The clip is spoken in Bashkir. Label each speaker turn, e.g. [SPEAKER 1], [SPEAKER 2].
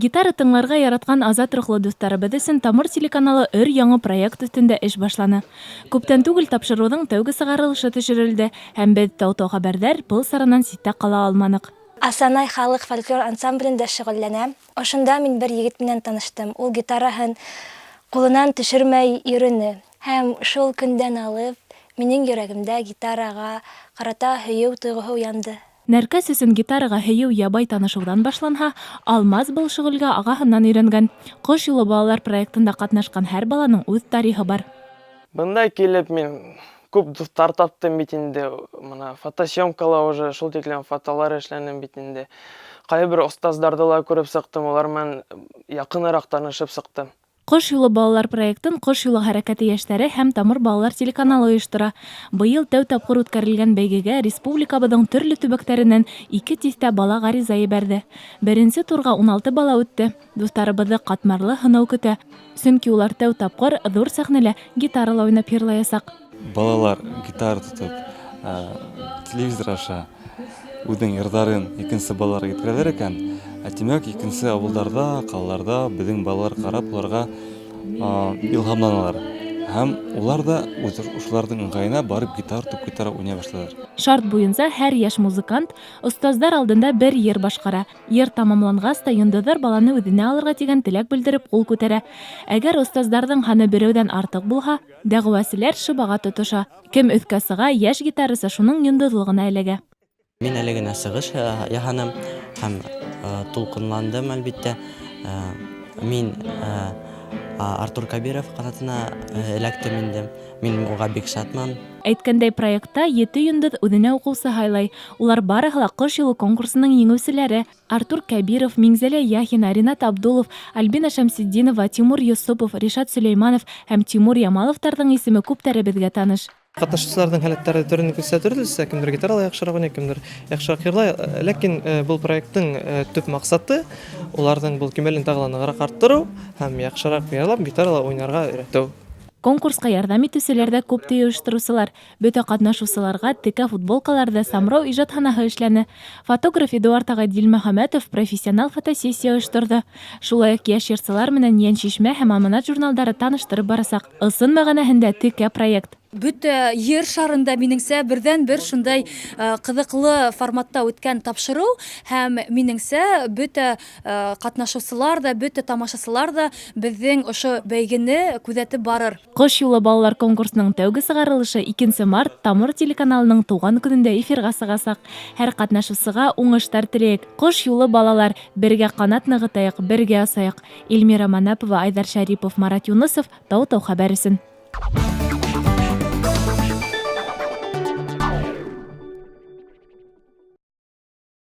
[SPEAKER 1] Гитара тыңларга яраткан азат рухлы дусларыбыз өчен Тамыр телеканалы өр-яңы проект өстендә эш башланы. Күптән түгел тапшыруның тәүге сыгарылышы төшерелде һәм без Тау-тау хәбәрдәр был саранан ситтә кала алманык.
[SPEAKER 2] Асанай халык фольклор ансамблендә шөгыльләнәм. Ошонда мин бер егет менән таныштым. Ул гитараһын кулынан төшермәй йөрөнө. Һәм шул көндән алып, минең йөрәгемдә гитарага карата һөйөү тойғоһо уянды.
[SPEAKER 1] Нәркәс өсөн гитараға һөйөү ябай танышыуҙан башланһа, Алмаз был шөғөлгә ағаһынан өйрәнгән. Ҡош юлы балалар проектында ҡатнашҡан һәр баланың үҙ тарихы бар.
[SPEAKER 3] Бында килеп мин күп дуҫтар таптым бит инде. Мына фотосъемкала уже шул тиклем фотолар эшләнем бит инде. Ҡайһы бер остаздарҙы ла күреп сыҡтым, улар менән яҡыныраҡ танышып сыҡтым.
[SPEAKER 1] Ҡош юлы балалар проектын Ҡош юлы хәрәкәте йәштәре һәм Тамыр балалар телеканалы ойоштора. Быйыл тәү тапҡыр үткәрелгән бәйгегә республикабыҙҙың төрлө төбәктәренән 2 тиҫтә бала ғариза ебәрҙе. Беренсе турға 16 бала үтте. Дуҫтарыбыҙҙы ҡатмарлы һынау көтә. Сөнки улар тәү тапҡыр ҙур сәхнәлә гитарала уйнап йырлаясаҡ.
[SPEAKER 4] Балалар гитара тотоп, телевизор аша үҙенең йырҙарын икенсе балаларға еткерәләр икән, ә тимәк, икенсе ауылдарҙа, ҡалаларҙа беҙҙең балалар ҡарап, уларға илһамланалар. Һәм улар ҙа үҙ ошоларҙың ыңғайына барып гитара тотоп, гитара уйнай башлайҙар.
[SPEAKER 1] Шарт буйынса һәр йәш музыкант остаздар алдында бер йыр башҡара. Йыр тамамланғас та йондоҙҙар баланы үҙенә алырға тигән теләк белдереп ҡул күтәрә. Әгәр остаздарҙың һаны берәүҙән артыҡ булһа, дәғүәселәр шыбаға тотоша. Кем өҫкә сыға, йәш гитарасы шуның йондоҙлоғона эләгә.
[SPEAKER 5] Мин әле генә сығыш яһаным һәм тулҡынландым, әлбиттә. Мин Артур Кабиров ҡанатына эләктем инде. Мин уға бик шатмын.
[SPEAKER 1] Әйткәндәй, проектта ете йондоҙ үҙенә уҡыусы һайлай. Улар барыһы ла Ҡош юлы конкурсының еңеүселәре. Артур Кәбиров, Миңзәлә Яхина, Ринат Абдулов, Альбина Шәмсетдинова, Тимур Йосопов, Ришат Сөләйманов һәм Тимур Ямаловтарҙың исеме күптәребеҙгә таныш.
[SPEAKER 6] Ҡатнашыусыларҙың һәләттәре төрлөсә төрлөсә, кемдер гитарала яҡшыраҡ уйнай, кемдер яҡшыраҡ йырлай. Ләкин был проекттың төп маҡсаты уларҙың был кимәлен тағы ла нығыраҡ арттырыу һәм яҡшыраҡ йырлап, гитарала уйнарға өйрәтеү.
[SPEAKER 1] Конкурсҡа ярҙам итеүселәр ҙә күп, ти ойоштороусылар. Бөтә ҡатнашыусыларға текә футболкаларҙы Самрау ижадханаһы эшләне. Фотограф Эдуард ағай Дилмөхәмәтов профессионал фотосессия ойошторҙо. Шулай уҡ йәш йырсылар менән Йәншишмә һәм Аманат журналдары таныштырып барасаҡ. Ысын мәғәнәһендә текә проект.
[SPEAKER 7] Бөтә ер шарында, минеңсә, берҙән бер шундай ҡыҙыҡлы форматта үткән тапшырыу, һәм минеңсә, бөтә ҡатнашыусылар ҙа, бөтә тамашасылар ҙа беҙҙең ошо бәйгене күҙәтеп барыр.
[SPEAKER 1] Ҡош юлы балалар конкурсының тәүге сығарылышы 2 март Тамыр телеканалының тыуған көнөндә эфирға сығасаҡ. Һәр ҡатнашыусыға уңыштар теләйек. Ҡош юлы балалар, бергә ҡанат нығытайыҡ, бергә осайыҡ. Эльмира Манапова, Айҙар Шәрипов, Марат Юнысов, Тау-тау хәбәр өсөн.